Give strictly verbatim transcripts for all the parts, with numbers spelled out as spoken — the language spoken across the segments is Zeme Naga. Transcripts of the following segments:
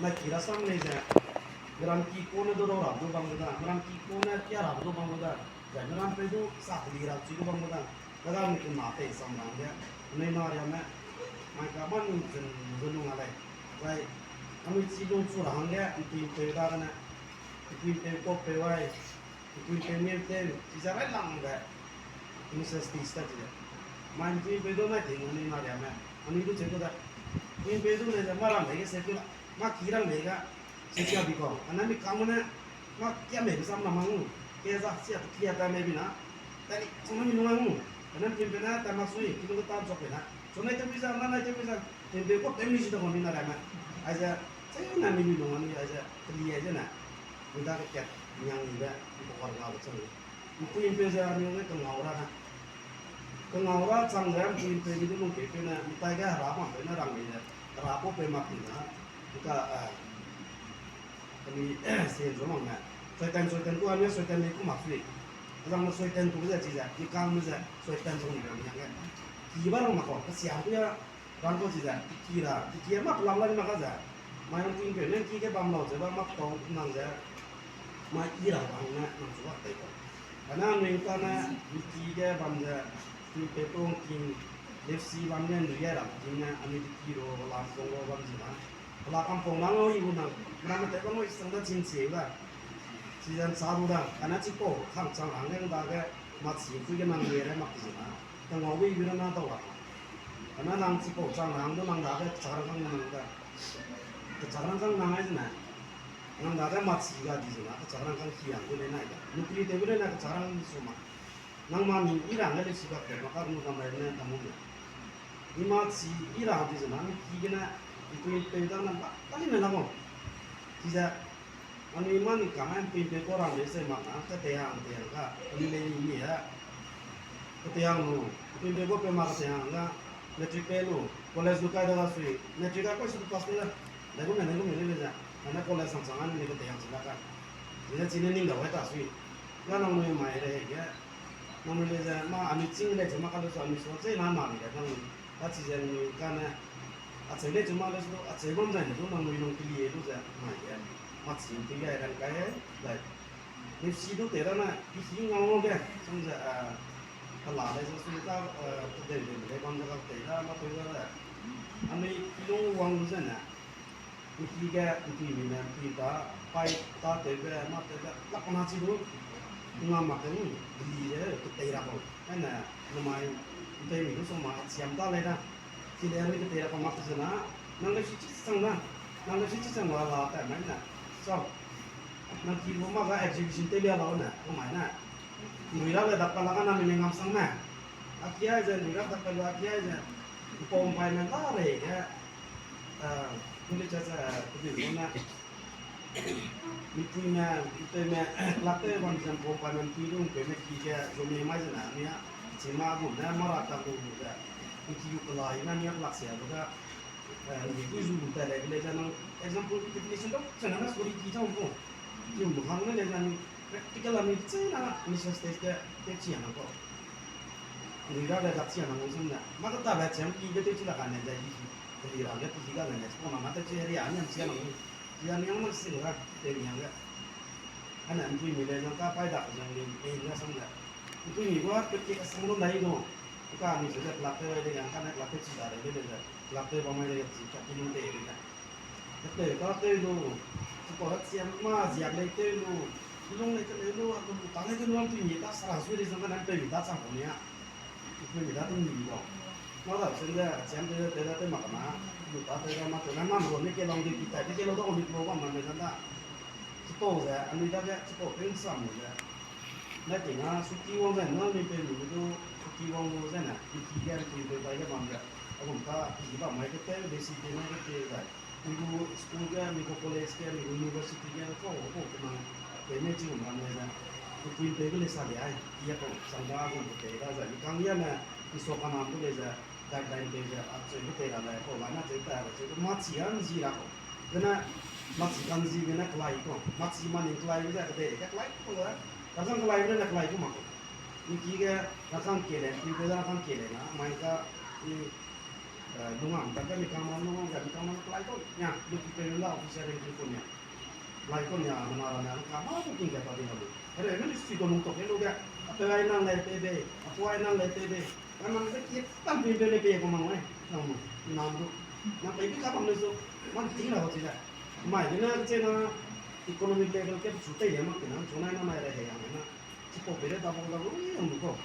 Na ki rasam lei ze, meram ki kone du rau ra du bam gu da, meram ki kone kia ra du bam gu da, zai meram pe du sa keli ra chi du bam gu da, na da mi kena tei sam rang ge, anui na riame, mai ka ma ning zun zun nung a lei, zai, anui chi lung chu ra hangge, mpui mpeu da gene, mpui mpeu kau peu ai, mpui mpeu ngeu tew, chi ze railangbe, nnui se stage ta chi ze. Mai mpui mpeu du nai ting anui na riame, anui du cheu gu da. Mpui mpeu du lei ze, ma ram lei ge se pi la, ma ki ram lei ga, chi kia bi kau. Anui mi kang ne, ma kia mei sam na mang, ke za sia tu kia ta mei bi na. Tani, chuna mi nung ang. Anui mpui mpeu ne, ta ma sui, ki lu ta chok pe na. Chuna te pi za, na nai te pi za. Mpui mpeu kau tew mi si ta kau ni na riame. Aize, cheu na mi mi nung anui, aize, keli aize na. Mi da ke kat, nyang ni be, mi kau kar ga be chang. Mpui mpeu ze anui ne kengau ra na. Kengau ra chang ze mpui mpeu mi du lungkeu peu ne, mtai ge hera bam peu ne rang mei ze, hera pau peu mak ti na, nka, eh, kami, sien zu mak ne. Soitan, soitan ku, anui soitan lei ku mak sui. Azang ne soitan ku ze chi ze, mi kangme ze, soitan zu ni rang yang ge. Ki ba rang mak kau, kesiam ku ya, rang kau chi ze, ki ra, ki ra mak lam la ni mak ka ze. Mai nang mpui mpeu ne ki ge bam lau ze ba mak tau nang ze, mai i ra bang ne nang chu bak tei kau. Kane anui tane, mi ki ge bam ze, mpui mpeu pung king, lefsi bam ne nui ge ram king ne, anui de ki ro, la kong ro bam zi na. La kam kong nang ro i gu nang, nang me tei bam ro i sang da chin chi da. Chi zan sa du da, kane chipau, kang chang hang ge dage, mak chi pui ge nang le re mak zi na. Kangau be i bi ra na dau ra. Kane nang chipau chang hang du nang dage, kechak rangkâng nang da. Kechak rangkâng nang ai zene. Nang dage mak chi ga di zena, kechak rangkâng ki hang du le nai da. Nukri tew gu le na kechak rang su ma. Nang ma ning i ra hangge lefsi bak te, ma ka nu kam rai ne kam mu le. I mak chi i ra di zena, mi ki gene, mpui mpeu da nang ba, ta li ne la mo. Chize, anui ma ning kam ai mpui mpeu kau rang le se mak na, ka te hang te hang ka, anui le ni mi e. Ka te hang lu, mpui mpeu kau pe mak ka te hang ga, matric pe lu, college lu kai da ga sui, matric a kai su pass te da. Dai gu me, dai gu me le le ze, ane college sang sang anui le ka te hang chi la ka. Chize chine ning da wai ta sui. Ga nangnui mai re ge, nangnui le ze, ma anui chîng le ze ma ka lu su anui su ze na na mi le nangnui. Ka chize nangnui kane, acheu le ze ma le su, acheu bam zai ne du nangnui lung keli e lu ze mai ge. Mak chi mpui ge rang kai e, dai. Lefsi du tei ra na, i hi ngau ngau ge, chang ze, a, kela le ze su ka, a, kedeu de le bam ze ka tei da, ma tei da le. Anui i lung wang lu ze ne, mi ki ge, mpui mi ne, mpui ta, pai ta tewbe, ma tewbe, lak na chi du, nga mak te, keli ze, ketei ra kau. Aine, namai, mpui mi du su ma, chiam ta lei da. Chi le anui ketei ra kau mak te zena, nang lefsi chi chang na, nang lefsi chi chang la la ta mai na. So, nang ki lu ma ga exhibition tew lia lau ne, ku mai na. Nrui ra le dak pa la ga na mi ne ngam sang ne. A kia ze, nrui ra dak pa lu a kia ze, mpau mpai me la rei ge, a, kuli cha cha, kudi lu na. Mipuime, mipeume, lak tew bam ze mpau paime mpui du mpeume ki ge, zu mi mai zene, mi a, chi ma gum ne, mara ta gu gu ze, mi ki gu kelai ne, mi a kelak sia lu ge, eh, mi pui zu lu tat lei ge lei ze nang, example, definition dau, chena na story ki chang gu. Ki lu hang ne lei ze, practical a mi chi na, mi sa stage ge, tewchi a nang kau. Nui ra le dak chi a nang gu sam ne, ma kata le chiam ki ge tewchi lak a ne ze, i, keli ra ge, ki ga le ne, chipau na ma tewchi ria, ni am chi a nang gu. Chi a ni ang mak si lu ra, tew ni ang ge. Ane mpui mi le zang ka pai dak zang ni, e, na sam le. Mpui mi gua, pe ki ka sang lu dai gu. Ka mi se ze kelak tew ai de yang, ka ne kelak tew chi da de de ze. Kelak tew bam mai de chi ka ki lung tei de. Ketew ka tew lu, chipau ra chiam ma ziak lei tew lu, kilung lei te lei lu, a lu ta lei tew lu, mpui mi ta sara sui de zang ka ne mpui mi ta chang kau ni a. Mpui mi da tew ni lu. Ma da sen ze, chiam tew de, tew da tew mak na, lu ta tew da ma tew na, ma lu ne ke lang de ki tai, de ke lu da o ni lu bam ma me zang da. Chipau ze, anui dage, chipau tew nsam lu ze. Na ting a, suki wang ze, na mi pe lu du, suki wang lu ze ne, mi ki ge, mi ki pe bai ge bam ze. A gum ta, ki bam mai ke tew, de si ke mai ke tew zai. Mi gu school ge, mi gu college ge, mi gu university ge, kau, kau, kau nang, pe ne chi gum ram lei ze. Mpui mpeu ge lei sa lei ai, ki a kau, sang da gum ke tei da zai. Mi kang ya ne, mi so ka nam gu lei ze, guideline tei ze, a cheu gu tei ra lei, kau la na cheu ta ra cheu gu, ma chi a nzi ra kau. Gene, ma chi ka nzi gene kelai kau, ma chi ma ning kelai ge ze, kedei ge kelai kau le. Ka kang kelai ge ne kelai kau mak kau. Mi ki ge, ka kang ke lei, mpui ge ka kang ke lei na, mai ka, mi, Lungang ta ka mi kangma, lungang ka mi kangma, lai kon ya, lu ki pe la officer ring ki kon ya. Lai kon ya, mana ra na, ka ma tu king ka ta di na lu. Here, ministry ko lung tok ke lu ge. Ape ai nang lai pe be, apu ai nang lai pe be. Ka nang be ki tam pe be le pe ko mang wai. Nang mo, nang du. Nang pe bi ka bam le su, man ting la ho ti da. Mai de na che na economic level ke su te ya ma ke na, chu na na mai re he ya na. Chipau pere double double ui ang lu kau.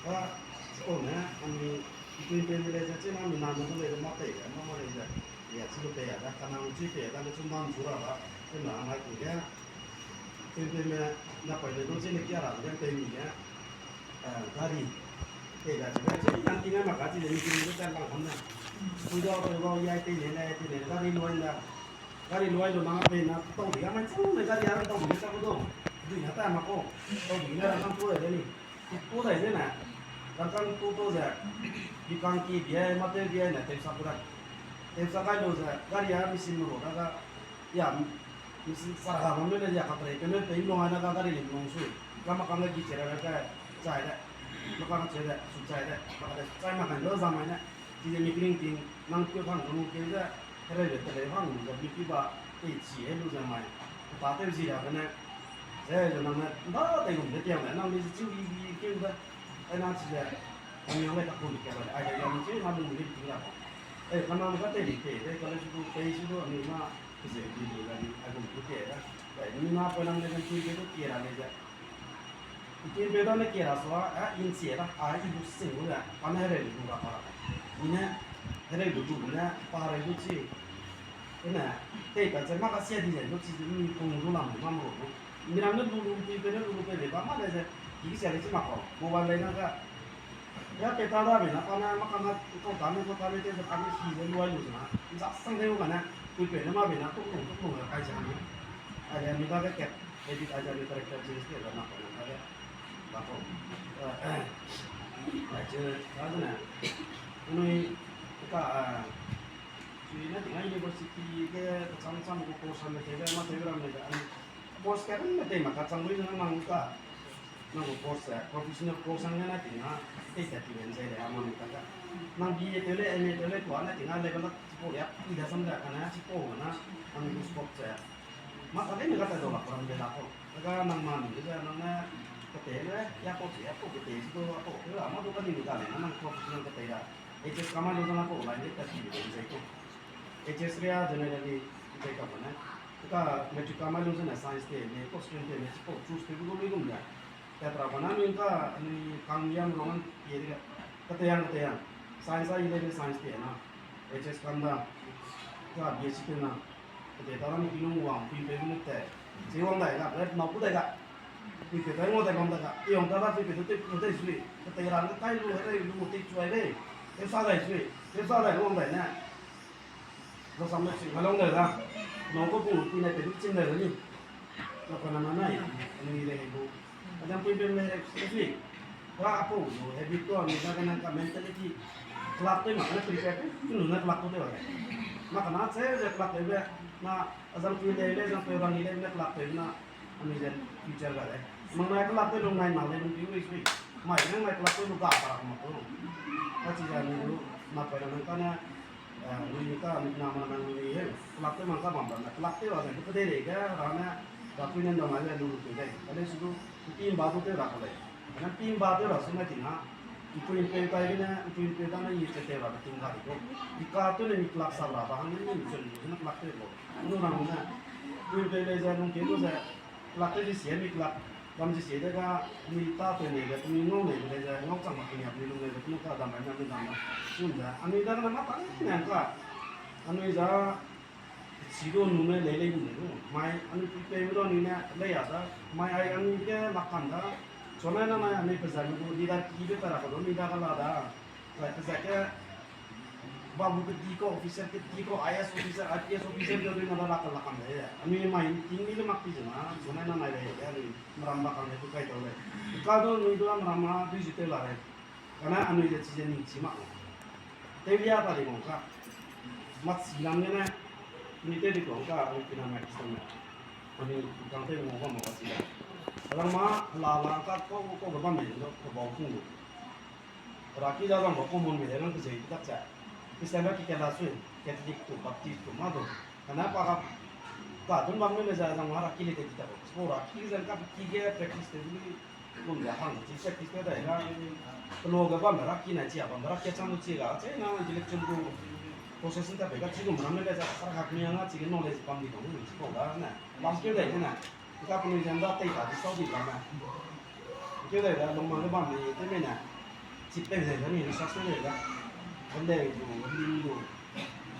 Ka chipau ne, ami ipui pe mi le ze chena mi na na le ze ma pei le, ma ma le ze. Ya, chi lu pei ya da, ka na lu chi pei ya da, le chu man chu ra ba. Pe na mai ku ge. Ipui pe me, na pai le du chi le kia ra, ge pei mi ge. Eh, gari. Pei da, chi le, chi kan ting ma ka chi le, mi ting le ka lang ham na. Pui da, pui da, ya te le, le te le, gari luan da. Gari luai lu nang pei na tau di, amai chang ne gari a tau di sa ku du. Dui na ta ma ko. Tau di na rang kang tu dai de ni. Tu dai de na. Rang kang tu tu ze. Bi kang ki bi ai, ma te bi ai na te sa ku da. Te sa kai lu ze, gari a machine ro da ga. Ya, machine sa ha ma me le ya ka tre, pe me pe lu ai na ga gari le nong su. Ka ma kang ga gi che ra ga chai de. Ma kang che de, su chai de. Ma ka de chai ma kan lo za mai na. Chi ze mi kring ting, nang keu hang lu keu ze, hereu de te lei hang lu ze, mi pi ba, tei chi e lu ze mai. Pe ta tew zi ra gene, ze ze nang ne, nda tei gum de tiang de, nang le zi chiu i i keu de, ai na chi ze, nang yang le ka kun ke ba, ai de yang chi, nang lu le ting ra ko. Ai, ka nang ka tei li ke, de, ka le su du, tei su du, ani ma, ke ze di lu ga ni, ai gum ku ke da. Ai, ni na pa nang le kan tui ke du ke ra le ze. Ipui pe da ne kia ra sua, a, in sia da, a, i bu sing lu da, pa ne hereu lu ra pa ra. I ne, hereu lu lu ne, pa hereu lu chi. Ene, tei pa ze ma ka sia di ze lu chi, mi kung lu lam ma mo lu. Mi ram ne lu lu ipui pe ne lu lu pe le ba ma le ze, ki sia le chi ma ko. Mobile le na ga. Ya pe ta da be na, pa ne ma ka ma, ko ta ne, ko ta ne, te ze pa ne si ze lu ai lu ze na. Za sang de u ma ne, ipui pe ne ma be na, tuk lung, tuk lung le kai ze na. Ai le mi da ke ke. Edit a ja ni character change te da na pa na de. Ba ko. Eh, eh. Ai che, ka de na. Nui ka, ah, sui na tinga university ke, ka cham cham ko course me te, ma te ram me da. Course ka me te ma ka cham lui na mang ka. Nang ko course, eh, professional course ang na tinga, te ta ti ben zai de ama me ka ka. Nang B A te le, M A te le, ko na tinga level la, ko ya, i da sam da ka na, ko na, ang ko scope che. Ma ka dei ne ka ta dau la, program de la ko. Ka nang ma ni de nang ne, ka te le, ya ko te, ya ko te, si ko, ko, la, ma du ka ni ni ka le, nang professional ka te la. H S ka ma lu zang ko la, ni ka si de, zai ko. H S ria, generally, zai ka ne. Ka matric ka ma lu zang science te, ne ko stream te, ne ko choose te, ko lu gum da. Tetra bana mi ka, ni kang yam rong an ye de. Ka te yang, ka te yang. Science a ile science te na. H S kam da. Ka B S C te na. Ka te ta ram ki lung wang, pi pe ne te. Chi wang dai ga, red na ku dai ga. Pi pe ta ngo dai bam dai ga. I wang ta da pi pe te te ku dai sui. Ka te ran ka kai lu, ka te lu te chu ai de. Te sa dai sui. Te sa dai wang dai na. Rasam ne ching ka long dai da. Nang ko pung pui ne pe du ching dai da ni. Na ko na na nai. Ni le bu. Adam pui pe me re sui. Ra apo lu habit to ni da ka nang ka mentality. Club te ma na prepare pe. Lu na club to te ba. Ma ka na che ze club te be. Na azam pui le le azam pui rang ni le na club te na. Anui ze future ga lei. Mang nai kelak te lung nai nang lei lung piu rui sui. Mai nang mai kelak te lung ga ta mak tu. Ka chi ze anui lu, na pai ra nang ka ne, eh, lui ni ka, anui na ma nang lui ni he. Kelak te mang ka bam bam na, kelak te ra ze, kedei lei ge, ra ne, ra pui ne nda mai le lu lu pui lei. Ka lei su du, pi mba du te ra ka lei. Ka ne pi mba te ra su ne ting ha. Ipui mpeu kai gene, ipui mpeu da ne i te te ra ka ting ga di ko. I ka tu ne mi kelak sa ra ba hang ne mi chun, ne kelak te ko. Nu rang ne, ipui mpeu lei ze, lung ke lu ze, Kelak te di sie mi kelak, bam di sie de ga, mi ta te nei de, mi ngau nei de, ze ngau chang mak keniak mi lung nei de, mi ka dam bai na mi dam na. Sum ze, anui da na ma ta nei nang ka. Anui za, si du nu me lei lei gum de du. Mai, anui pi pe mi du anui ne, lei ya da. Mai ai anui ke lak kam da. Chonai na mai anui pe zai mi du, leader ki be ta ra ka du, mi da ka la da. Zai pe zai ke, babu kedi ko, officer kedi ko, I A S officer, I P S officer ke dui na da lak lak kam le. Anui mai ting ni le mak ti ze na, sonai na nai le, ya le, meram ba kam le tu kai tau le. Ka du anui du meram ma dui zu te la le. Kana anui le chi ze ning chi mak. Te lia ta di mong ka. Mat si lam ne ne. Anui te di kong ka, anui pina mai ki sang ne. Anui kang te mo ba ma ka chi le. Rang ma, la la ka ko ko ba me lo, ko ba ku. Ra ki da rang ba ko mon me le rang ke zei tak cha. Christian ra ki kela sui, Catholic tu, Baptist tu, ma du. Kana pa ka, ka dun bam ne le za zang hera ki le te di ta bo. Spo ra ki zang ka ki ge practice te di, kum da hang chi practice te da ga. Kelo ge bam ra ki na chi a bam ra ki chang du chi ga, chi na intellectual du processing ta be ga chi kum ram ne le za sa ka mi nga chi ge knowledge bam di dong chi ko da na. Bam ke da na. Ka pu ni zang da tei ta di sau di bam na. Keu dai da, lungmang ge bam ni, tew mei ne, chip tei dai da ni, research tei dai da. Hande du, lim du.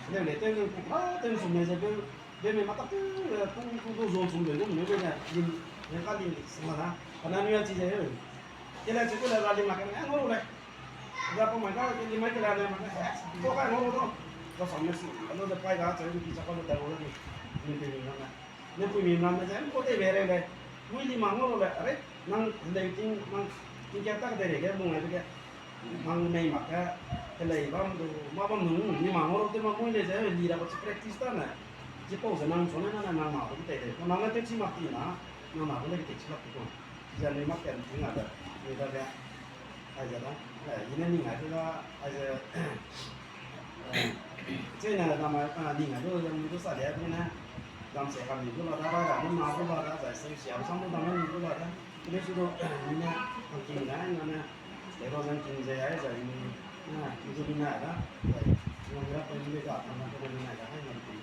Hande le tew gu, a, tew sum ne ze, tew, tew mei mata tew, tew, tew, tew, zon sum de, tew mei ne, lim, ne ka lim, sing la da. Kana nui a chi ze, ke le chi ke le da lim la ke, eh, ngau lu le. Da pa mai ka, ke lim mai ke le ne, ma ke, eh, ko ka ngau lu do. Ko sam ne si, alo de pai ga, che, ki cha ka lu da lu ni. Ni ke ni na. Ne pui mi mram ne ze, ko tei be rei le, mui li mang ngau lu le, are, nang lei ting, nang ting kia tak de rei ge, mung ai de ge, nang mei mak ge, kelei bam du, ma bam nung, ni mang ngau lu te ma mui le ze, li ra ko chi practice ta ne, chipau ze nang chu ne, nang, nang ma du tei de, nang ne tei chi mak ti na, nang ma du le tei chi lak ti ko. Ze nui mak ken ting a de, nui da ge, ai ze da, eh, i ne ning ai de da, ai ze, Chine da mai, a, ning ai du, yang du sa le, ning ne, dam se kam ni du la da, ra, ra, na du la da, zai se sia, sam du dam ni du la da. Kile su du, ning ne, ang king da, ning ne, le du zang king ze ai, zai ni, na, ki du ni na da, zai, ning ne, ra, pe ni da, tam na du ni na da, ai, na du.